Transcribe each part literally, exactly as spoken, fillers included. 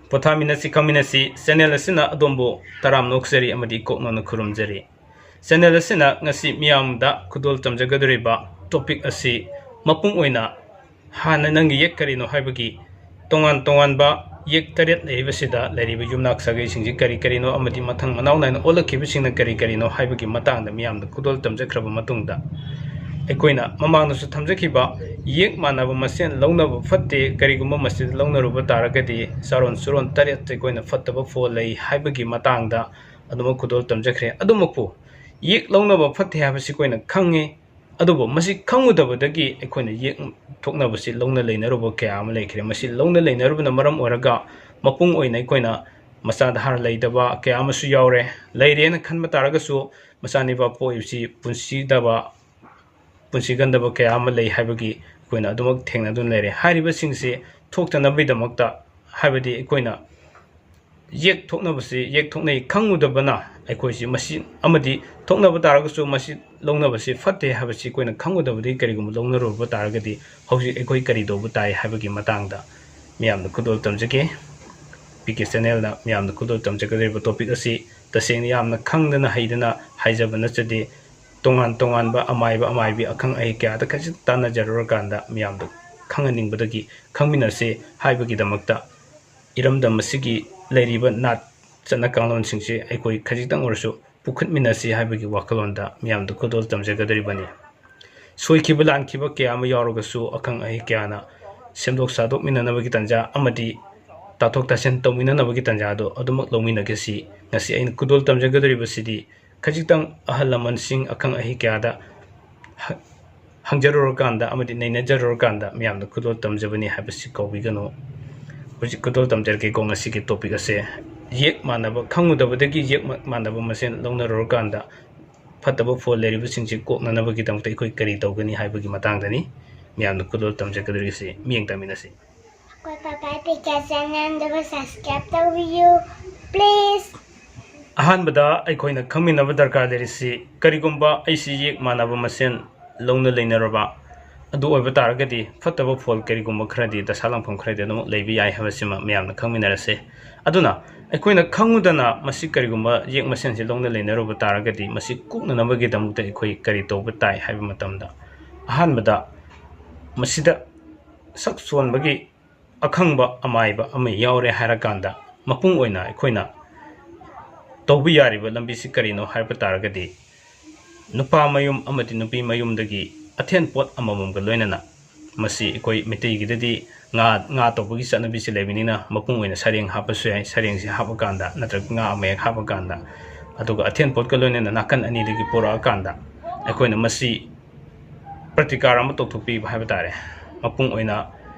ꯄꯣꯊꯥꯃꯤꯟꯅꯁꯤ, ꯈꯪꯃꯤꯟꯅꯁꯤ channel ꯑꯁꯤꯅ ꯑꯗꯣꯝꯕꯨ ꯇꯔꯥꯝꯅ ꯑꯣꯛꯆꯔꯤ ꯑꯃꯗꯤ ꯀꯣꯛꯅꯅ ꯈꯨꯔꯨꯝꯖꯔꯤ꯫ ꯆꯦꯅꯦꯜ ꯑꯁꯤꯅ ꯉꯁꯤ ꯃꯤꯌꯥꯝꯗ ꯈꯨꯗꯣꯜ ꯇꯝꯖꯒꯗꯧꯔꯤꯕ ꯇꯣꯄꯤꯛ ꯑꯁꯤ ꯃꯄꯨꯡ ꯑꯣꯏꯅ ꯍꯥꯟꯅ ꯅꯪꯒꯤ ꯌꯦꯛ ꯀꯔꯤꯅꯣ ꯍꯥꯏꯕꯒꯤ ꯇꯣꯉꯥꯟ ꯇꯣꯉꯥꯟꯕ ꯌꯦꯛ ꯇꯔꯦꯠ ꯂꯩꯔꯤꯕꯁꯤꯗ ꯂꯩꯔꯤꯕ ꯌꯨꯝꯅꯥꯛ ꯁꯥꯒꯩꯁꯤꯡꯁꯤ ꯀꯔꯤ ꯀꯔꯤꯅꯣ ꯑꯃꯗꯤ ꯃꯊꯪ ꯃꯅꯥꯎ ꯅꯥꯏꯅ ꯑꯣꯜꯂꯛꯈꯤꯕꯁꯤꯡꯅ ꯀꯔꯤ ꯀꯔꯤꯅꯣ ꯍꯥꯏꯕꯒꯤ ꯃꯇꯥꯡꯗ ꯃꯤꯌꯥꯝꯗ ꯈꯨꯗꯣꯜ ꯇꯝꯖꯈ꯭ꯔꯕ ꯃꯇꯨꯡꯗ, ꯑꯩꯈꯣꯏꯅ ꯃꯃꯥꯡꯗꯁꯨ ꯊꯝꯖꯈꯤꯕ ꯌꯦꯛ ꯃꯥꯟꯅꯕ ꯃꯁꯦꯟ ꯂꯧꯅꯕ ꯐꯠꯇꯦ, ꯀꯔꯤꯒꯨꯝꯕ ꯃꯁꯤꯗ ꯂꯧꯅꯔꯨꯕ ꯇꯥꯔꯒꯗꯤ ꯆꯥꯔꯣꯟ ꯁꯨꯔꯣꯟ ꯇꯔꯦꯠꯇ ꯑꯩꯈꯣꯏꯅ ꯐꯠꯇꯕ ꯐꯣꯜ ꯂꯩ ꯍꯥꯏꯕꯒꯤ ꯃꯇꯥꯡꯗ ꯑꯗꯨꯃꯛ ꯈꯨꯗꯣꯜ ꯇꯝꯖꯈ꯭ꯔꯦ꯫ ꯑꯗꯨꯃꯛꯄꯨ ꯌꯦꯛ ꯂꯧꯅꯕ ꯐꯠꯇꯦ ꯍꯥꯏꯕꯁꯤ ꯑꯩꯈꯣꯏꯅ ꯈꯪꯉꯤ, ꯑꯗꯨꯕꯨ ꯃꯁꯤ ꯈꯪꯉꯨꯗꯕꯗꯒꯤ ꯑꯩꯈꯣꯏꯅ ꯌꯦꯛ ꯊꯣꯛꯅꯕꯁꯤ ꯂꯧꯅ ꯂꯩꯅꯔꯨꯕ ꯀꯌꯥ ꯑꯃ ꯂꯩꯈ꯭ꯔꯦ꯫ ꯃꯁꯤ ꯂꯧꯅ ꯂꯩꯅꯔꯨꯕꯅ ꯃꯔꯝ ꯑꯣꯏꯔꯒ ꯃꯄꯨꯡ ꯑꯣꯏꯅ ꯑꯩꯈꯣꯏꯅ ꯃꯆꯥꯗ ꯍꯥꯔ ꯂꯩꯇꯕ ꯀꯌꯥ ꯑꯃꯁꯨ ꯌꯥꯎꯔꯦ꯫ ꯂꯩꯔꯦꯅ ꯈꯟꯕ ꯇꯥꯔꯒꯁꯨ ꯃꯆꯥꯅꯤꯄꯥ ꯄꯣꯛꯏꯕꯁꯤ ꯄꯨꯟꯁꯤꯗꯕ, ꯄꯨꯟꯁꯤ ꯒꯟꯗꯕ ꯀꯌꯥ ꯑꯃ ꯂꯩ ꯍꯥꯏꯕꯒꯤ ꯑꯩꯈꯣꯏꯅ ꯑꯗꯨꯃꯛ ꯊꯦꯡꯅꯗꯨꯅ ꯂꯩꯔꯦ꯫ ꯍꯥꯏꯔꯤꯕꯁꯤꯡꯁꯤ ꯊꯣꯛꯇꯅꯕꯒꯤꯗꯃꯛꯇ, ꯍꯥꯏꯕꯗꯤ ꯑꯩꯈꯣꯏꯅ ꯌꯦꯛ ꯊꯣꯛꯅꯕꯁꯤ, ꯌꯦꯛ ꯊꯣꯛꯅꯩ ꯈꯪꯉꯨꯗꯕꯅ ꯑꯩꯈꯣꯏꯁꯤ ꯃꯁꯤ, ꯑꯃꯗꯤ ꯊꯣꯛꯅꯕ ꯇꯥꯔꯒꯁꯨ ꯃꯁꯤ ꯂꯧꯅꯕꯁꯤ ꯐꯠꯇꯦ ꯍꯥꯏꯕꯁꯤ ꯑꯩꯈꯣꯏꯅ ꯈꯪꯉꯨꯗꯕꯗꯒꯤ ꯀꯔꯤꯒꯨꯝꯕ ꯂꯧꯅꯔꯨꯕ ꯇꯥꯔꯒꯗꯤ ꯍꯧꯖꯤꯛ ꯑꯩꯈꯣꯏ ꯀꯔꯤ ꯇꯧꯕ ꯇꯥꯏ ꯍꯥꯏꯕꯒꯤ ꯃꯇꯥꯡꯗ ꯃꯤꯌꯥꯝꯗ ꯈꯨꯗꯣꯜ ꯇꯝꯖꯒꯦ꯫ ꯄꯤ ꯀꯦ ꯆꯦꯅꯦꯜꯅ ꯃꯤꯌꯥꯝꯗ ꯈꯨꯗꯣꯜ ꯇꯝꯖꯒꯗꯧꯔꯤꯕ ꯇꯣꯄꯤꯛ ꯑꯁꯤ ꯇꯁꯦꯡꯅ ꯌꯥꯝꯅ ꯈꯪꯗꯅ ꯍꯩꯗꯅ ꯍꯥꯏꯖꯕ ꯅꯠꯆꯗꯦ꯫ ꯇꯣꯉꯥꯟ ꯇꯣꯉꯥꯟꯕ ꯑꯃꯥꯏꯕ ꯑꯃꯥꯏꯕꯤ ꯑꯈꯪ ꯑꯍꯩ ꯀꯌꯥꯗ ꯈꯖꯤꯛ ꯇꯥꯟꯅꯖꯔꯨꯔꯀꯥꯟꯗ ꯃꯤꯌꯥꯝꯗ ꯈꯪꯍꯟꯅꯤꯡꯕꯗꯒꯤ ꯈꯪꯃꯤꯟꯅꯁꯤ ꯍꯥꯏꯕꯒꯤꯗꯃꯛꯇ ꯏꯔꯝꯗꯝ ꯑꯁꯤꯒꯤ ꯂꯩꯔꯤꯕ ꯅꯥꯠ ꯆꯠꯅ ꯀꯥꯡꯂꯣꯟꯁꯤꯡꯁꯤ ꯑꯩꯈꯣꯏ ꯈꯖꯤꯛꯇꯪ ꯑꯣꯏꯔꯁꯨ ꯄꯨꯈꯠꯃꯤꯟꯅꯁꯤ ꯍꯥꯏꯕꯒꯤ ꯋꯥꯈꯜꯂꯣꯟꯗ ꯃꯤꯌꯥꯝꯗ ꯈꯨꯗꯣꯜ ꯇꯝꯖꯒꯗꯧꯔꯤꯕꯅꯤ꯫ ꯁꯣꯏꯈꯤꯕ ꯂꯥꯟꯈꯤꯕ ꯀꯌꯥ ꯑꯃ ꯌꯥꯎꯔꯒꯁꯨ ꯑꯈꯪ ꯑꯍꯩ ꯀꯌꯥꯅ ꯁꯦꯝꯗꯣꯛ ꯁꯥꯗꯣꯛꯃꯤꯟꯅꯅꯕꯒꯤ ꯇꯥꯟꯖꯥ ꯑꯃꯗꯤ ꯇꯥꯊꯣꯛ ꯇꯥꯁꯤꯟ ꯇꯧꯃꯤꯟꯅꯅꯕꯒꯤ ꯇꯥꯟꯖꯥꯗꯣ ꯑꯗꯨꯃꯛ ꯂꯧꯃꯤꯟꯅꯒꯁꯤ꯫ ꯉꯁꯤ ꯑꯩꯅ ꯈꯨꯗꯣꯜ ꯇꯝꯖꯒꯗꯧꯔꯤꯕꯁꯤꯗꯤ ꯈꯖꯤꯛꯇꯪ ꯑꯍꯜ ꯂꯃꯟꯁꯤꯡ ꯑꯈꯪ ꯑꯍꯩ ꯀꯌꯥꯗ ꯍ-, ꯍꯪꯖꯔꯨꯔꯀꯥꯟꯗ ꯑꯃꯗꯤ ꯅꯩꯅꯖꯔꯨꯔꯀꯥꯟꯗ ꯃꯤꯌꯥꯝꯗ ꯈꯨꯗꯣꯜ ꯇꯝꯖꯕꯅꯤ ꯍꯥꯏꯕꯁꯤ ꯀꯥꯎꯕꯤꯒꯅꯨ꯫ ꯍꯧꯖꯤꯛ ꯈꯨꯗꯣꯜ ꯇꯝꯖꯔꯛꯀꯦꯀꯣ꯫ ꯉꯁꯤꯒꯤ ꯇꯣꯄꯤꯛ ꯑꯁꯦ ꯌꯦꯛ ꯃꯥꯟꯅꯕ, ꯈꯪꯉꯨꯗꯕꯗꯒꯤ ꯌꯦꯛ ꯃ-, ꯃꯥꯟꯅꯕ ꯃꯁꯦꯟ ꯂꯧꯅꯔꯨꯔꯀꯥꯟꯗ ꯐꯠꯇꯕ ꯐꯣꯜ ꯂꯩꯔꯤꯕꯁꯤꯡꯁꯤ ꯀꯣꯛꯅꯅꯕꯒꯤꯗꯃꯛꯇ ꯑꯩꯈꯣꯏ ꯀꯔꯤ ꯇꯧꯒꯅꯤ ꯍꯥꯏꯕꯒꯤ ꯃꯇꯥꯡꯗꯅꯤ꯫ ꯃꯤꯌꯥꯝꯅ ꯈꯨꯗꯣꯜ ꯇꯝꯖꯒꯗꯧꯔꯤꯁꯤ ꯃꯤꯠꯌꯦꯡ ꯇꯥꯃꯤꯟꯅꯁꯤ꯫ ꯑꯩꯈꯣꯏ ꯄꯥꯄꯥ ꯄꯤꯀꯦ ꯆꯦꯅꯦꯜꯗꯨꯕꯨ ꯁꯕꯁꯀ꯭ꯔꯥꯏꯕ ꯇꯧꯕꯤꯌꯨ, ꯄ꯭ꯂꯤꯖ꯫ ꯑꯍꯥꯟꯕꯗ ꯑꯩꯈꯣꯏꯅ ꯈꯪꯃꯤꯟꯅꯕ ꯗꯔꯀꯥꯔ ꯂꯩꯔꯤꯁꯤ, ꯀꯔꯤꯒꯨꯝꯕ ꯑꯩꯁꯤ ꯌꯦꯛ ꯃꯥꯟꯅꯕ ꯃꯁꯦꯟ ꯂꯧꯅ ꯂꯩꯅꯔꯕ, ꯑꯗꯨ ꯑꯣꯏꯕ ꯇꯥꯔꯒꯗꯤ ꯐꯠꯇꯕ ꯐꯣꯜ ꯀꯔꯤꯒꯨꯝꯕ ꯈꯔꯗꯤ, ꯗꯁꯥ ꯂꯥꯡꯐꯝ ꯈꯔꯗꯤ ꯑꯗꯨꯃꯛ ꯂꯩꯕ ꯌꯥꯏ ꯍꯥꯏꯕꯁꯤꯃ ꯃꯌꯥꯝꯅ ꯈꯪꯃꯤꯟꯅꯔꯁꯦ꯫ ꯑꯗꯨꯅ ꯑꯩꯈꯣꯏꯅ ꯈꯪꯉꯨꯗꯅ ꯃꯁꯤ ꯀꯔꯤꯒꯨꯝꯕ ꯌꯦꯛ ꯃꯁꯦꯟꯁꯤ ꯂꯧꯅ ꯂꯩꯅꯔꯨꯕ ꯇꯥꯔꯒꯗꯤ, ꯃꯁꯤ ꯀꯣꯛꯅꯅꯕꯒꯤꯗꯃꯛꯇ ꯑꯩꯈꯣꯏ ꯀꯔꯤ ꯇꯧꯕ ꯇꯥꯏ ꯍꯥꯏꯕ ꯃꯇꯝꯗ, ꯑꯍꯥꯟꯕꯗ ꯃꯁꯤꯗ ꯁꯛ ꯁꯣꯟꯕꯒꯤ ꯑꯈꯪꯕ ꯑꯃꯥꯏꯕ ꯑꯃ ꯌꯥꯎꯔꯦ ꯍꯥꯏꯔꯀꯥꯟꯗ, ꯃꯄꯨꯡ ꯑꯣꯏꯅ ꯑꯩꯈꯣꯏꯅ ꯇꯧꯕ ꯌꯥꯔꯤꯕ ꯂꯝꯕꯤꯁꯤ ꯀꯔꯤꯅꯣ ꯍꯥꯏꯕ ꯇꯥꯔꯒꯗꯤ, ꯅꯨꯄꯥ ꯃꯌꯨꯝ ꯑꯃꯗꯤ ꯅꯨꯄꯤ ꯃꯌꯨꯝꯗꯒꯤ ꯑꯊꯦꯟ ꯄꯣꯠ ꯑꯃꯃꯝꯒ ꯂꯣꯏꯅꯅ, ꯃꯁꯤ ꯑꯩꯈꯣꯏ ꯃꯩꯇꯩꯒꯤꯗꯗꯤ ꯉꯥ, ꯉꯥ ꯇꯧꯕꯒꯤ ꯆꯠꯅꯕꯤꯁꯤ ꯂꯩꯕꯅꯤꯅ, ꯃꯄꯨꯡ ꯑꯣꯏꯅ ꯁꯔꯦꯡ ꯍꯥꯞꯄꯁꯨ ꯌꯥꯏ, ꯁꯔꯦꯡꯁꯤ ꯍꯥꯞꯄꯀꯥꯟꯗ ꯅꯠꯇ꯭ꯔꯒ ꯉꯥ ꯑꯃ ꯍꯦꯛ ꯍꯥꯞꯄꯀꯥꯟꯗ, ꯑꯗꯨꯒ ꯑꯊꯦꯟ ꯄꯣꯠꯀ ꯂꯣꯏꯅꯅ ꯅꯥꯀꯟ ꯑꯅꯤꯗꯒꯤ ꯄꯨꯔꯛꯑꯀꯥꯟꯗ, ꯑꯩꯈꯣꯏꯅ ꯃꯁꯤ ꯄ꯭ꯔꯇꯤꯀꯥꯔ ꯑꯃ ꯇꯧꯊꯣꯛꯄꯤꯕ ꯍꯥꯏꯕ ꯇꯥꯔꯦ꯫ ꯃꯄꯨꯡ ꯑꯣꯏꯅ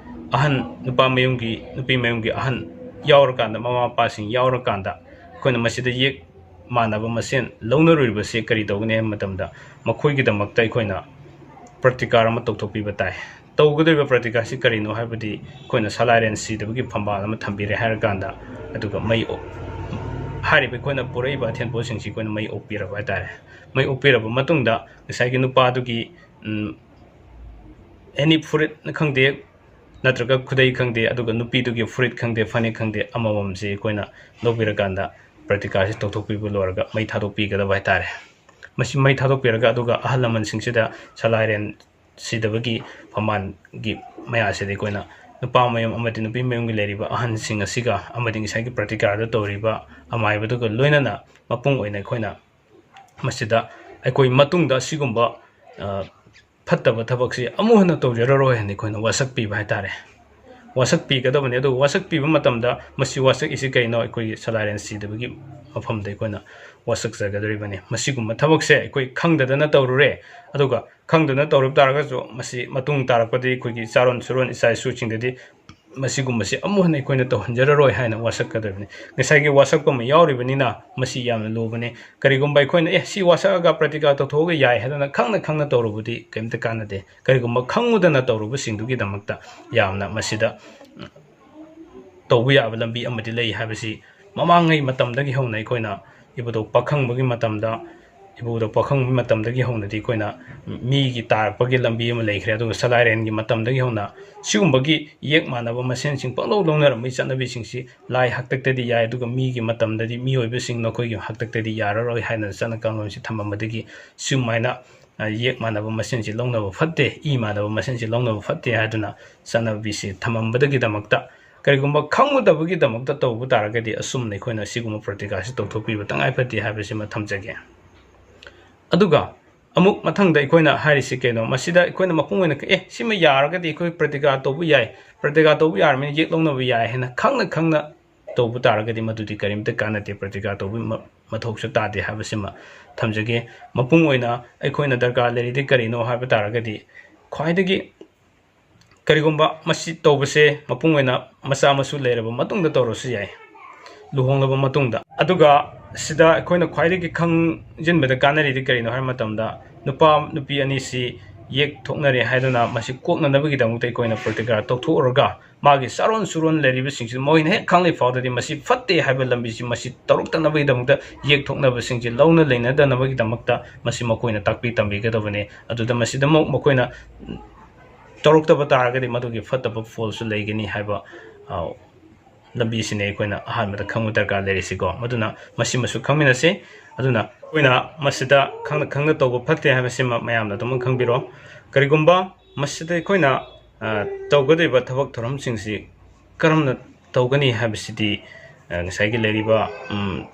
ꯑꯍꯟ, ꯅꯨꯄꯥ ꯃꯌꯨꯝꯒꯤ, ꯅꯨꯄꯤ ꯃꯌꯨꯝꯒꯤ ꯑꯍꯟ ꯌꯥꯎꯔꯀꯥꯟꯗ, ꯃꯃꯥ ꯃꯄꯥꯁꯤꯡ ꯌꯥꯎꯔꯀꯥꯟꯗ, ꯑꯩꯈꯣꯏꯅ ꯃꯁꯤꯗ ꯌꯦꯛ ꯃꯥꯟꯅꯕ ꯃꯁꯦꯟ ꯂꯧꯅꯔꯨꯔꯤꯕꯁꯤ ꯀꯔꯤ ꯇꯧꯒꯅꯤ ꯍꯥꯏꯕ ꯃꯇꯝꯗ, ꯃꯈꯣꯏꯒꯤꯗꯃꯛꯇ ꯑꯩꯈꯣꯏꯅ ꯄ꯭ꯔꯇꯤꯀꯥꯔ ꯑꯃ ꯇꯧꯊꯣꯛꯄꯤꯕ ꯇꯥꯏ꯫ ꯇꯧꯒꯗꯧꯔꯤꯕ ꯄ꯭ꯔꯇꯤꯀꯥꯔꯁꯤ ꯀꯔꯤꯅꯣ ꯍꯥꯏꯕꯗꯤ, ꯑꯩꯈꯣꯏꯅ ꯁꯂꯥꯏꯔꯦꯟ ꯁꯤꯗꯕꯒꯤ ꯐꯝꯕꯥꯜ ꯑꯃ ꯊꯝꯕꯤꯔꯦ ꯍꯥꯏꯔꯀꯥꯟꯗ, ꯑꯗꯨꯒ ꯃꯩ ꯑꯣ-, ꯍꯥꯏꯔꯤꯕ ꯑꯩꯈꯣꯏꯅ ꯄꯨꯔꯛꯏꯕ ꯑꯊꯦꯟ ꯄꯣꯠꯁꯤꯡꯁꯤ ꯑꯩꯈꯣꯏꯅ ꯃꯩ ꯑꯣꯛꯄꯤꯔꯕ ꯍꯥꯏ ꯇꯥꯔꯦ꯫ ꯃꯩ ꯑꯣꯛꯄꯤꯔꯕ ꯃꯇꯨꯡꯗ, ꯉꯁꯥꯏꯒꯤ ꯅꯨꯄꯥꯗꯨꯒꯤ, ꯎꯝ, ꯑꯦꯅꯤ ꯐꯨꯔꯤꯠꯅ ꯈꯪꯗꯦ, ꯅꯠꯇ꯭ꯔꯒ ꯈꯨꯗꯩ ꯈꯪꯗꯦ, ꯑꯗꯨꯒ ꯅꯨꯄꯤꯗꯨꯒꯤ ꯐꯨꯔꯤꯠ ꯈꯪꯗꯦ, ꯐꯅꯦꯛ ꯈꯪꯗꯦ, ꯑꯃꯃꯝꯁꯤ ꯑꯩꯈꯣꯏꯅ ꯂꯧꯕꯤꯔꯀꯥꯟꯗ, ꯄ꯭ꯔꯇꯤꯀꯥꯔꯁꯤ ꯇꯧꯊꯣꯛꯄꯤꯕ ꯂꯣꯏꯔꯒ ꯃꯩ ꯊꯥꯗꯣꯛꯄꯤꯒꯗꯕ ꯍꯥꯏ ꯇꯥꯔꯦ꯫ ꯃꯁꯤ ꯃꯩ ꯊꯥꯗꯣꯛꯄꯤꯔꯒ, ꯑꯗꯨꯒ ꯑꯍꯜ ꯂꯃꯟꯁꯤꯡꯁꯤꯗ ꯁꯂꯥꯏꯔꯦꯟ ꯁꯤꯗꯕꯒꯤ ꯐꯝꯕꯥꯜꯒꯤ ꯃꯌꯥꯁꯤꯗ ꯑꯩꯈꯣꯏꯅ ꯅꯨꯄꯥ ꯃꯌꯨꯝ ꯑꯃꯗꯤ ꯅꯨꯄꯤ ꯃꯌꯨꯝꯒꯤ ꯂꯩꯔꯤꯕ ꯑꯍꯟꯁꯤꯡ ꯑꯁꯤꯒ, ꯑꯃꯗꯤ ꯉꯁꯥꯏꯒꯤ ꯄ꯭ꯔꯇꯤꯀꯥꯔꯗ ꯇꯧꯔꯤꯕ ꯑꯃꯥꯏꯕꯗꯨꯒ ꯂꯣꯏꯅꯅ, ꯃꯄꯨꯡ ꯑꯣꯏꯅ ꯑꯩꯈꯣꯏꯅ ꯃꯁꯤꯗ ꯑꯩꯈꯣꯏ ꯃꯇꯨꯡꯗ ꯑꯁꯤꯒꯨꯝꯕ, ꯑ, ꯐꯠꯇꯕ ꯊꯕꯛꯁꯤ ꯑꯃꯨꯛ ꯍꯟꯅ ꯇꯧꯖꯔꯔꯣꯏ ꯍꯥꯏꯅ ꯑꯩꯈꯣꯏꯅ ꯋꯥꯁꯛꯄꯤꯕ ꯍꯥꯏ ꯇꯥꯔꯦ꯫ ꯋꯥꯁꯛꯄꯤꯒꯗꯕꯅꯤ꯫ ꯑꯗꯨꯒ ꯋꯥꯁꯛꯄꯤꯕ ꯃꯇꯝꯗ, ꯃꯁꯤ ꯋꯥꯁꯛꯏꯁꯤ ꯀꯩꯅꯣ? ꯑꯩꯈꯣꯏꯒꯤ ꯁꯂꯥꯏꯔꯦꯟ ꯁꯤꯗꯕꯒꯤ ꯃꯐꯝꯗ ꯑꯩꯈꯣꯏꯅ ꯋꯥꯁꯛꯆꯒꯗꯧꯔꯤꯕꯅꯤ꯫ ꯃꯁꯤꯒꯨꯝꯕ ꯊꯕꯛꯁꯦ ꯑꯩꯈꯣꯏ ꯈꯪꯗꯗꯅ ꯇꯧꯔꯨꯔꯦ, ꯑꯗꯨꯒ ꯈꯪꯗꯅ ꯇꯧꯔꯨꯕ ꯇꯥꯔꯒꯁꯨ, ꯃꯁꯤ ꯃꯇꯨꯡ ꯇꯥꯔꯛꯄꯗꯤ ꯑꯩꯈꯣꯏꯒꯤ ꯆꯥꯔꯣꯟ ꯁꯨꯔꯣꯟ, ꯏꯆꯥ ꯏꯁꯨꯁꯤꯡꯗꯗꯤ ꯃꯁꯤꯒꯨꯝꯕꯁꯤ ꯑꯃꯨꯛ ꯍꯟꯅ ꯑꯩꯈꯣꯏꯅ ꯇꯧꯍꯟꯖꯔꯔꯣꯏ ꯍꯥꯏꯅ ꯋꯥꯁꯛꯀꯗꯕꯅꯤ꯫ ꯉꯁꯥꯏꯒꯤ ꯋꯥꯁꯛꯄ ꯑꯃ ꯌꯥꯎꯔꯤꯕꯅꯤꯅ, ꯃꯁꯤ ꯌꯥꯝꯅ ꯂꯨꯕꯅꯤ꯫ ꯀꯔꯤꯒꯨꯝꯕ ꯑꯩꯈꯣꯏꯅ, "ꯑꯦ, ꯁꯤ ꯋꯥꯁꯛꯑꯒ ꯄ꯭ꯔꯇꯤꯀꯥꯔ ꯇꯧꯊꯣꯛꯑꯒ ꯌꯥꯏ" ꯍꯥꯏꯗꯅ ꯈꯪꯅ ꯈꯪꯅ ꯇꯧꯔꯨꯕꯗꯤ ꯀꯔꯤꯝꯇ ꯀꯥꯟꯅꯗꯦ꯫ ꯀꯔꯤꯒꯨꯝꯕ ꯈꯪꯉꯨꯗꯅ ꯇꯧꯔꯨꯕꯁꯤꯡꯗꯨꯒꯤꯗꯃꯛꯇ ꯌꯥꯝꯅ ꯃꯁꯤꯗ ꯇꯧꯕ ꯌꯥꯕ ꯂꯝꯕꯤ ꯑꯃꯗꯤ ꯂꯩ ꯍꯥꯏꯕꯁꯤ ꯃꯃꯥꯡꯉꯩ ꯃꯇꯝꯗꯒꯤ ꯍꯧꯅ ꯑꯩꯈꯣꯏꯅ ꯏꯕꯨꯙꯧ ꯄꯥꯈꯪꯕꯒꯤ ꯃꯇꯝꯗ ꯏꯕꯨꯙꯧ ꯄꯥꯈꯪꯕꯒꯤ ꯃꯇꯝꯗꯒꯤ ꯍꯧꯅꯗꯤ ꯑꯩꯈꯣꯏꯅ ꯃꯤꯒꯤ ꯇꯥꯔꯛꯄꯒꯤ ꯂꯝꯕꯤ ꯑꯃ ꯂꯩꯈ꯭ꯔꯦ꯫ ꯑꯗꯨꯒ ꯁꯂꯥꯏꯔꯦꯟꯒꯤ ꯃꯇꯝꯗꯒꯤ ꯍꯧꯅ ꯁꯤꯒꯨꯝꯕꯒꯤ ꯌꯦꯛ ꯃꯥꯟꯅꯕ ꯃꯁꯦꯟꯁꯤꯡ ꯄꯪꯂꯧ ꯂꯧꯅꯔꯝꯕꯒꯤ ꯆꯠꯅꯕꯤꯁꯤꯡꯁꯤ ꯂꯥꯏ ꯍꯥꯛꯇꯛꯇꯗꯤ ꯌꯥꯏ, ꯑꯗꯨꯒ ꯃꯤꯒꯤ ꯃꯇꯝꯗꯗꯤ ꯃꯤꯑꯣꯏꯕꯁꯤꯡ ꯅꯈꯣꯏꯒꯤ ꯍꯥꯛꯇꯛꯇꯗꯤ ꯌꯥꯔꯔꯣꯏ ꯍꯥꯏꯅ ꯆꯠꯅ ꯀꯥꯡꯂꯣꯟꯁꯤ ꯊꯝꯃꯝꯕꯗꯒꯤ ꯁꯨꯃꯥꯏꯅ, ꯑ, ꯌꯦꯛ ꯃꯥꯟꯅꯕ ꯃꯁꯦꯟꯁꯤ ꯂꯧꯅꯕ ꯐꯠꯇꯦ, ꯏ ꯃꯥꯟꯅꯕ ꯃꯁꯦꯟꯁꯤ ꯂꯧꯅꯕ ꯐꯠꯇꯦ ꯍꯥꯏꯗꯨꯅ ꯆꯠꯅꯕꯤꯁꯤ ꯊꯝꯃꯝꯕꯗꯒꯤꯗꯃꯛꯇ, ꯀꯔꯤꯒꯨꯝꯕ ꯈꯪꯉꯨꯗꯕꯒꯤꯗꯃꯛꯇ ꯇꯧꯕ ꯇꯥꯔꯒꯗꯤ ꯑꯁꯨꯝꯅ ꯑꯩꯈꯣꯏꯅ ꯁꯤꯒꯨꯝꯕ ꯄ꯭ꯔꯇꯤꯀꯥꯁꯤ ꯇꯧꯊꯣꯛꯄꯤꯕ ꯇꯉꯥꯏ ꯐꯗꯦ ꯍꯥꯏꯕꯁꯤꯃ ꯊꯝꯖꯒꯦ꯫ ꯑꯗꯨꯒ ꯑꯃꯨꯛ ꯃꯊꯪꯗ ꯑꯩꯈꯣꯏꯅ ꯍꯥꯏꯔꯤꯁꯤ ꯀꯩꯅꯣ? ꯃꯁꯤꯗ ꯑꯩꯈꯣꯏꯅ ꯃꯄꯨꯡ ꯑꯣꯏꯅ, "ꯑꯦ, ꯁꯤꯃ ꯌꯥꯔꯒꯗꯤ ꯑꯩꯈꯣꯏ ꯄ꯭ꯔꯇꯤꯀꯥ ꯇꯧꯕ ꯌꯥꯏ, ꯄ꯭ꯔꯇꯤꯀꯥ ꯇꯧꯕ ꯌꯥꯔꯕꯅꯤꯅ ꯌꯦꯛ ꯂꯧꯅꯕ ꯌꯥꯏ" ꯍꯥꯏꯅ ꯈꯪꯅ ꯈꯪꯅ ꯇꯧꯕ ꯇꯥꯔꯒꯗꯤ ꯃꯗꯨꯗꯤ ꯀꯔꯤꯝꯇ ꯀꯥꯟꯅꯗꯦ, ꯄ꯭ꯔꯇꯤꯀꯥ ꯇꯧꯕꯒꯤ ꯃ-, ꯃꯊꯧꯁꯨ ꯇꯥꯗꯦ ꯍꯥꯏꯕꯁꯤꯃ ꯊꯝꯖꯒꯦ꯫ ꯃꯄꯨꯡ ꯑꯣꯏꯅ ꯑꯩꯈꯣꯏꯅ ꯗꯔꯀꯥꯔ ꯂꯩꯔꯤꯗꯤ ꯀꯔꯤꯅꯣ ꯍꯥꯏꯕ ꯇꯥꯔꯒꯗꯤ, ꯈ꯭ꯋꯥꯏꯗꯒꯤ ꯀꯔꯤꯒꯨꯝꯕ ꯃꯁꯤ ꯇꯧꯕꯁꯦ ꯃꯄꯨꯡ ꯑꯣꯏꯅ ꯃꯆꯥ ꯃꯁꯨ ꯂꯩꯔꯕ ꯃꯇꯨꯡꯗ ꯇꯧꯔꯁꯨ ꯌꯥꯏ, ꯂꯨꯍꯣꯡꯂꯕ ꯃꯇꯨꯡꯗ꯫ ꯑꯗꯨꯒ ꯁꯤꯗ ꯑꯩꯈꯣꯏꯅ ꯈ꯭ꯋꯥꯏꯗꯒꯤ ꯈꯪꯖꯤꯟꯕꯗ ꯀꯥꯟꯅꯔꯤꯗꯤ ꯀꯔꯤꯅꯣ ꯍꯥꯏꯕ ꯃꯇꯝꯗ, ꯅꯨꯄꯥ ꯅꯨꯄꯤ ꯑꯅꯤꯁꯤ ꯌꯦꯛ ꯊꯣꯛꯅꯔꯦ ꯍꯥꯏꯗꯨꯅ ꯃꯁꯤ ꯀꯣꯛꯅꯅꯕꯒꯤꯗꯃꯛꯇ ꯑꯩꯈꯣꯏꯅ ꯄ꯭ꯔꯇꯤꯀꯥꯔ ꯇꯧꯊꯣꯛꯎꯔꯒ, ꯃꯥꯒꯤ ꯆꯥꯔꯣꯟ ꯁꯨꯔꯣꯟ ꯂꯩꯔꯤꯕꯁꯤꯡꯁꯤ ꯃꯣꯏꯅ ꯍꯦꯛ ꯈꯪꯂꯤ ꯐꯥꯎꯗꯗꯤ ꯃꯁꯤ ꯐꯠꯇꯦ ꯍꯥꯏꯕ ꯂꯝꯕꯤꯁꯤ ꯃꯁꯤ ꯇꯧꯔꯛꯇꯅꯕꯒꯤꯗꯃꯛꯇ, ꯌꯦꯛ ꯊꯣꯛꯅꯕꯁꯤꯡꯁꯤ ꯂꯧꯅ ꯂꯩꯅꯗꯅꯕꯒꯤꯗꯃꯛꯇ ꯃꯁꯤ ꯃꯈꯣꯏꯅ ꯇꯥꯛꯄꯤ ꯇꯝꯕꯤꯒꯗꯕꯅꯤ꯫ ꯑꯗꯨꯗ ꯃꯁꯤꯗꯃꯛ ꯃꯈꯣꯏꯅ ꯇꯧꯔꯛꯇꯕ ꯇꯥꯔꯒꯗꯤ ꯃꯗꯨꯒꯤ ꯐꯠꯇꯕ ꯐꯣꯜꯁꯨ ꯂꯩꯒꯅꯤ ꯍꯥꯏꯕ, ꯑ, ꯂꯝꯕꯤꯁꯤꯅꯤ ꯑꯩꯈꯣꯏꯅ ꯑꯍꯥꯟꯕꯗ ꯈꯪꯕ ꯗꯔꯀꯥꯔ ꯂꯩꯔꯤꯁꯤꯀꯣ꯫ ꯃꯗꯨꯅ ꯃꯁꯤꯃꯁꯨ ꯈꯪꯃꯤꯟꯅꯁꯤ꯫ ꯑꯗꯨꯅ ꯑꯩꯈꯣꯏꯅ ꯃꯁꯤꯗ ꯈꯪꯅ ꯈꯪꯅ ꯇꯧꯕ ꯐꯠꯇꯦ ꯍꯥꯏꯕꯁꯤꯃ ꯃꯌꯥꯝꯅ ꯑꯗꯨꯃꯛ ꯈꯪꯕꯤꯔꯣ꯫ ꯀꯔꯤꯒꯨꯝꯕ ꯃꯁꯤꯗ ꯑꯩꯈꯣꯏꯅ, ꯑ, ꯇꯧꯒꯗꯧꯔꯤꯕ ꯊꯕꯛ ꯊꯧꯔꯝꯁꯤꯡꯁꯤ ꯀꯔꯝꯅ ꯇꯧꯒꯅꯤ ꯍꯥꯏꯕꯁꯤꯗꯤ, ꯑ, ꯉꯁꯥꯏꯒꯤ ꯂꯩꯔꯤꯕ, ꯎꯝ,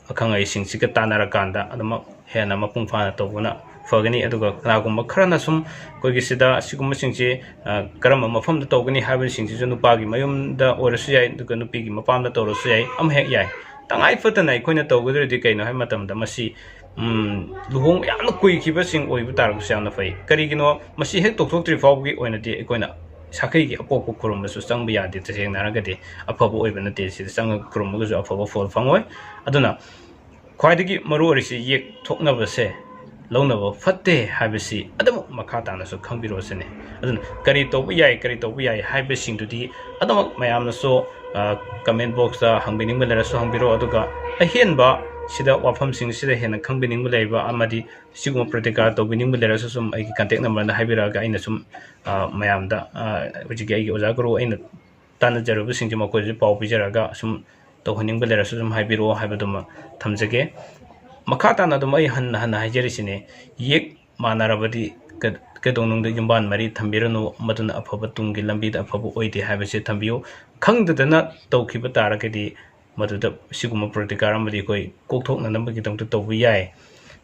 ꯑꯈꯪ ꯑꯍꯩꯁꯤꯡꯁꯤꯒ ꯇꯥꯟꯅꯔꯀꯥꯟꯗ ꯑꯗꯨꯃꯛ ꯍꯦꯟꯅ ꯃꯄꯨꯡ ꯐꯥꯅ ꯇꯧꯕꯅ ꯐꯒꯅꯤ꯫ ꯑꯗꯨꯒ ꯀꯅꯥꯒꯨꯝꯕ ꯈꯔꯅ ꯁꯨꯝ ꯑꯩꯈꯣꯏꯒꯤ ꯁꯤꯗ ꯑꯁꯤꯒꯨꯝꯕꯁꯤꯡꯁꯤ, ꯑ, ꯀꯔꯝꯕ ꯃꯐꯝꯗ ꯇꯧꯒꯅꯤ ꯍꯥꯏꯕꯁꯤꯡꯁꯤꯁꯨ ꯅꯨꯄꯥꯒꯤ ꯃꯌꯨꯝꯗ ꯑꯣꯏꯔꯁꯨ ꯌꯥꯏ, ꯑꯗꯨꯒ ꯅꯨꯄꯤꯒꯤ ꯃꯄꯥꯝꯗ ꯇꯧꯔꯁꯨ ꯌꯥꯏ, ꯑꯃ ꯍꯦꯛ ꯌꯥꯏ꯫ ꯇꯉꯥꯏ ꯐꯗꯅ ꯑꯩꯈꯣꯏꯅ ꯇꯧꯒꯗꯧꯔꯤꯗꯤ ꯀꯩꯅꯣ ꯍꯥꯏꯕ ꯃꯇꯝꯗ ꯃꯁꯤ, ꯎꯝ, ꯂꯨꯍꯣꯡꯕ ꯌꯥꯝꯅ ꯀꯨꯏꯈꯤꯕꯁꯤꯡ ꯑꯣꯏꯕ ꯇꯥꯔꯒꯁꯨ ꯌꯥꯝꯅ ꯐꯩ꯫ ꯀꯔꯤꯒꯤꯅꯣ? ꯃꯁꯤ ꯍꯦꯛ ꯇꯧꯊꯣꯛꯇ꯭ꯔꯤ ꯐꯥꯎꯕꯒꯤ ꯑꯣꯏꯅꯗꯤ ꯑꯩꯈꯣꯏꯅ ꯁꯥꯈꯩꯒꯤ ꯑꯄꯣꯛꯄ ꯈꯨꯔꯨꯝꯕꯁꯨ ꯆꯪꯕ ꯌꯥꯗꯦ꯫ ꯇꯁꯦꯡꯅ ꯍꯥꯏꯔꯒꯗꯤ ꯑꯐꯕ ꯑꯣꯏꯕ ꯅꯠꯇꯦ꯫ ꯁꯤꯗ ꯆꯪꯉꯒ ꯈꯨꯔꯨꯝꯃꯒꯁꯨ ꯑꯐꯕ ꯐꯣꯜ ꯐꯪꯉꯣꯏ꯫ ꯑꯗꯨꯅ ꯈ꯭ꯋꯥꯏꯗꯒꯤ ꯃꯔꯨ ꯑꯣꯏꯔꯤꯁꯤ ꯌꯦꯛ ꯊꯣꯛꯅꯕꯁꯦ ꯂꯧꯅꯕ ꯐꯠꯇꯦ ꯍꯥꯏꯕꯁꯤ ꯑꯗꯨꯃꯛ ꯃꯈꯥ ꯇꯥꯅꯁꯨ ꯈꯪꯕꯤꯔꯣꯁꯤꯅꯤ꯫ ꯑꯗꯨꯅ ꯀꯔꯤ ꯇꯧꯕ ꯌꯥꯏ, ꯀꯔꯤ ꯇꯧꯕ ꯌꯥꯏ ꯍꯥꯏꯕꯁꯤꯡꯗꯨꯗꯤ ꯑꯗꯨꯃꯛ ꯃꯌꯥꯝꯅꯁꯨ, ꯑ, comment boxꯇ ꯍꯪꯕꯤꯅꯤꯡꯕ ꯂꯩꯔꯁꯨ ꯍꯪꯕꯤꯔꯛꯑꯣ꯫ ꯑꯗꯨꯒ ꯑꯍꯦꯟꯕ ꯁꯤꯗ ꯋꯥꯐꯝꯁꯤꯡꯁꯤꯗ ꯍꯦꯟꯅ ꯈꯪꯕꯤꯅꯤꯡꯕ ꯂꯩꯕ ꯑꯃꯗꯤ ꯁꯤꯒꯨꯝꯕ ꯄ꯭ꯔꯇꯤꯀꯥꯔ ꯇꯧꯕꯤꯅꯤꯡꯕ ꯂꯩꯔꯁꯨ ꯁꯨꯝ ꯑꯩꯒꯤ contact numberꯗ ꯍꯥꯏꯕꯤꯔꯛꯑꯒ ꯑꯩꯅ ꯁꯨꯝ, ꯑ, ꯃꯌꯥꯝꯗ, ꯑ, ꯍꯧꯖꯤꯛꯀꯤ ꯑꯩꯒꯤ ꯑꯣꯖꯥ ꯒꯨꯔꯨ ꯑꯩꯅ ꯇꯥꯟꯅꯖꯔꯨꯕꯁꯤꯡꯁꯦ ꯃꯈꯣꯏꯗꯁꯨ ꯄꯥꯎ ꯄꯤꯖꯔꯒ ꯁꯨꯝ ꯇꯧꯍꯟꯅꯤꯡꯕ ꯂꯩꯔꯁꯨ ꯁꯨꯝ ꯍꯥꯏꯕꯤꯔꯛꯑꯣ ꯍꯥꯏꯕꯗꯨꯃ ꯊꯝꯖꯒꯦ꯫ ꯃꯈꯥ ꯇꯥꯅ ꯑꯗꯨꯝ ꯑꯩ ꯍꯟꯅ ꯍꯟꯅ ꯍꯥꯏꯖꯔꯤꯁꯤꯅꯤ, ꯌꯦꯛ ꯃꯥꯟꯅꯔꯕꯗꯤ ꯀ-, ꯀꯩꯗꯧꯅꯨꯡꯗ ꯌꯨꯝꯕꯥꯟ ꯃꯔꯤ ꯊꯝꯕꯤꯔꯅꯨ, ꯃꯗꯨꯅ ꯑꯐꯕ ꯇꯨꯡꯒꯤ ꯂꯝꯕꯤꯗ ꯑꯐꯕ ꯑꯣꯏꯗꯦ ꯍꯥꯏꯕꯁꯦ ꯊꯝꯕꯤꯌꯨ꯫ ꯈꯪꯗꯗꯅ ꯇꯧꯈꯤꯕ ꯇꯥꯔꯒꯗꯤ ꯃꯗꯨꯗ ꯁꯤꯒꯨꯝꯕ ꯄ꯭ꯔꯇꯤꯀꯥꯔ ꯑꯃꯗꯤ ꯑꯩꯈꯣꯏ ꯀꯣꯛꯊꯣꯛꯅꯅꯕꯒꯤꯗꯃꯛꯇ ꯇꯧꯕ ꯌꯥꯏ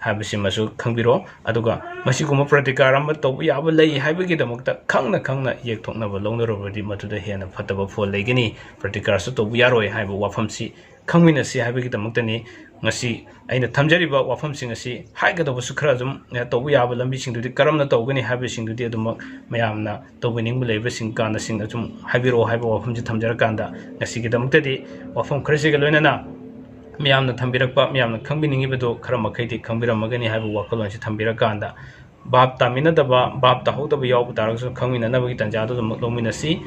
ꯍꯥꯏꯕꯁꯤꯃꯁꯨ ꯈꯪꯕꯤꯔꯣ꯫ ꯑꯗꯨꯒ ꯃꯁꯤꯒꯨꯝꯕ ꯄ꯭ꯔꯇꯤꯀꯥꯔ ꯑꯃ ꯇꯧꯕ ꯌꯥꯕ ꯂꯩ ꯍꯥꯏꯕꯒꯤꯗꯃꯛꯇ ꯈꯪꯅ ꯈꯪꯅ ꯌꯦꯛꯊꯣꯛꯅꯕ ꯂꯧꯅꯔꯨꯕꯗꯤ ꯃꯗꯨꯗ ꯍꯦꯟꯅ ꯐꯠꯇꯕ ꯐꯣꯜ ꯂꯩꯒꯅꯤ, ꯄ꯭ꯔꯇꯤꯀꯥꯔꯁꯨ ꯇꯧꯕ ꯌꯥꯔꯣꯏ ꯍꯥꯏꯕ ꯋꯥꯐꯝꯁꯤ ꯈꯪꯃꯤꯟꯅꯁꯤ ꯍꯥꯏꯕꯒꯤꯗꯃꯛꯇꯅꯤ꯫ ꯉꯁꯤ ꯑꯩꯅ ꯊꯝꯖꯔꯤꯕ ꯋꯥꯐꯝꯁꯤꯡ ꯑꯁꯤ ꯍꯥꯏꯒꯗꯧꯕꯁꯨ ꯈꯔ ꯑꯗꯨꯝ, ꯑ, ꯇꯧꯕ ꯌꯥꯕ ꯂꯝꯕꯤꯁꯤꯡꯗꯨꯗꯤ ꯀꯔꯝꯅ ꯇꯧꯒꯅꯤ ꯍꯥꯏꯕꯁꯤꯡꯗꯨꯗꯤ ꯑꯗꯨꯃꯛ ꯃꯌꯥꯝꯅ ꯇꯧꯕꯤꯅꯤꯡꯕ ꯂꯩꯕꯁꯤꯡ ꯀꯥꯟꯗꯁꯤꯡ ꯑꯗꯨꯝ ꯍꯥꯏꯕꯤꯔꯛꯑꯣ ꯍꯥꯏꯕ ꯋꯥꯐꯝꯁꯤ ꯊꯝꯖꯔꯀꯥꯟꯗ, ꯉꯁꯤꯒꯤꯗꯃꯛꯇꯗꯤ ꯋꯥꯐꯝ ꯈꯔꯁꯤꯒ ꯂꯣꯏꯅꯅ ꯃꯌꯥꯝꯅ ꯊꯝꯕꯤꯔꯛꯄ, ꯃꯌꯥꯝꯅ ꯈꯪꯕꯤꯅꯤꯡꯉꯤꯕꯗꯨ ꯈꯔ ꯃꯈꯩꯗꯤ ꯈꯪꯕꯤꯔꯝꯃꯒꯅꯤ ꯍꯥꯏꯕ ꯋꯥꯈꯜꯂꯣꯟꯁꯤ ꯊꯝꯕꯤꯔꯀꯥꯟꯗ, ꯚꯥꯞ ꯇꯥꯃꯤꯟꯅꯗꯕ, ꯚꯥꯞ ꯇꯥꯍꯧꯗꯕ ꯌꯥꯎꯕ ꯇꯥꯔꯒꯁꯨ ꯈꯪꯃꯤꯟꯅꯅꯕꯒꯤ ꯇꯥꯟꯖꯥꯗꯨ ꯑꯗꯨꯃꯛ ꯂꯧꯃꯤꯟꯅꯁꯤ꯫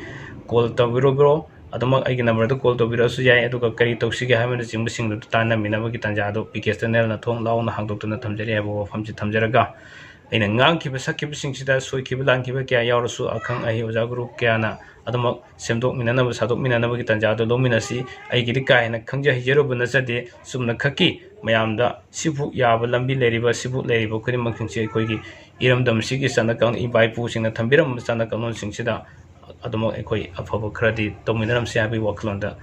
ꯀꯣꯜ ꯇꯧꯕꯤꯔꯨꯕ꯭ꯔꯣ? ꯑꯗꯨꯃꯛ ꯑꯩꯒꯤ ꯅꯝꯕꯔꯗ ꯀꯣꯜ ꯇꯧꯕꯤꯔꯛꯑꯁꯨ ꯌꯥꯏ, ꯑꯗꯨꯒ ꯀꯔꯤ ꯇꯧꯁꯤꯒꯦ ꯍꯥꯏꯕꯅꯆꯤꯡꯕꯁꯤꯡꯗꯨ ꯇꯥꯟꯅꯃꯤꯟꯅꯕꯒꯤ ꯇꯥꯟꯖꯥ ꯑꯗꯨ ꯄꯤ ꯀꯦ ꯆꯦꯅꯦꯜꯅ ꯊꯣꯡ ꯂꯥꯎꯅ ꯍꯥꯡꯗꯣꯛꯇꯨꯅ ꯊꯝꯖꯔꯤ ꯍꯥꯏꯕ ꯋꯥꯐꯝꯁꯤ ꯊꯝꯖꯔꯒ, ꯑꯩꯅ ꯉꯥꯡꯈꯤꯕ ꯁꯛꯈꯤꯕꯁꯤꯡꯁꯤꯗ ꯁꯣꯏꯈꯤꯕ ꯂꯥꯟꯈꯤꯕ ꯀꯌꯥ ꯌꯥꯎꯔꯁꯨ, ꯑꯈꯪ ꯑꯍꯩ ꯑꯣꯖꯥ ꯒꯨꯔꯨ ꯀꯌꯥꯅ ꯑꯗꯨꯃꯛ ꯁꯦꯝꯗꯣꯛꯃꯤꯟꯅꯅꯕ ꯁꯥꯗꯣꯛꯃꯤꯟꯅꯅꯕꯒꯤ ꯇꯥꯟꯖꯥ ꯑꯗꯨ ꯂꯧꯃꯤꯟꯅꯁꯤ꯫ ꯑꯩꯒꯤꯗꯤ ꯀꯥ ꯍꯦꯟꯅ ꯈꯪꯖ ꯍꯩꯖꯔꯨꯕ ꯅꯠꯆꯗꯦ, ꯆꯨꯝꯅ ꯈꯛꯀꯤ ꯃꯌꯥꯝꯗ ꯁꯤꯕꯨ ꯌꯥꯕ ꯂꯝꯕꯤ ꯂꯩꯔꯤꯕ, ꯁꯤꯕꯨ ꯂꯩꯔꯤꯕ ꯈꯨꯗꯤꯡꯃꯛꯁꯤꯡꯁꯤ ꯑꯩꯈꯣꯏꯒꯤ ꯏꯔꯝꯗꯝꯁꯤꯒꯤ ꯆꯠꯅ ꯀꯥꯡ-, ꯏꯄꯥ ꯏꯄꯨꯁꯤꯡꯅ ꯊꯝꯕꯤꯔꯝꯕ ꯆꯠꯅ ꯀꯥꯡꯂꯣꯟꯁꯤꯡꯁꯤꯗ ꯑꯗꯨꯃꯛ ꯑꯩꯈꯣꯏ ꯑꯐꯕ ꯈꯔꯗꯤ ꯇꯧꯃꯤꯟꯅꯔꯝꯁꯤ ꯍꯥꯏꯕꯒꯤ ꯋꯥꯈꯜꯂꯣꯟꯗ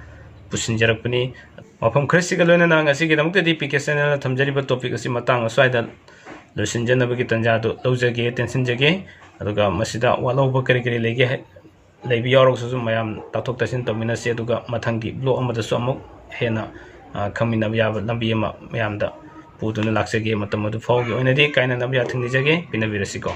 ꯄꯨꯁꯤꯟꯖꯔꯛꯄꯅꯤ꯫ ꯃꯐꯝ ꯈꯔꯁꯤꯒ ꯂꯣꯏꯅꯅ ꯉꯁꯤꯒꯤꯗꯃꯛꯇꯗꯤ ꯄꯤ ꯀꯦ ꯆꯦꯅꯦꯜꯅ ꯊꯝꯖꯔꯤꯕ ꯇꯣꯄꯤꯛ ꯑꯁꯤ ꯃꯇꯥꯡ ꯑꯁ꯭ꯋꯥꯏꯗ ꯂꯣꯏꯁꯤꯟꯖꯅꯕꯒꯤ ꯇꯥꯟꯖꯥꯗꯨ ꯂꯧꯖꯒꯦ, ꯇꯦꯟꯁꯤꯟꯖꯒꯦ꯫ ꯑꯗꯨꯒ ꯃꯁꯤꯗ ꯋꯥꯠꯍꯧꯕ ꯀꯔꯤ ꯀꯔꯤ ꯂꯩꯒꯦ ꯍꯥꯏ-, ꯂꯩꯕ ꯌꯥꯎꯔꯒꯁꯨ ꯃꯌꯥꯝ ꯇꯥꯊꯣꯛ ꯇꯥꯁꯤꯟ ꯇꯧꯃꯤꯟꯅꯁꯤ꯫ ꯑꯗꯨꯒ ꯃꯊꯪꯒꯤ ꯕ꯭ꯂꯣꯛ ꯑꯃꯗꯁꯨ ꯑꯃꯨꯛ ꯍꯦꯟꯅ, ꯑ, ꯈꯪꯃꯤꯟꯅꯕ ꯌꯥꯕ ꯂꯝꯕꯤ ꯑꯃ ꯃꯌꯥꯝꯗ ꯄꯨꯗꯨꯅ ꯂꯥꯛꯆꯒꯦ꯫ ꯃꯇꯝ ꯑꯗꯨ ꯐꯥꯎꯒꯤ ꯑꯣꯏꯅꯗꯤ ꯀꯥꯏꯅꯅꯕ ꯌꯥꯊꯪ ꯅꯤꯖꯒꯦ꯫ ꯄꯤꯅꯕꯤꯔꯁꯤꯀꯣ꯫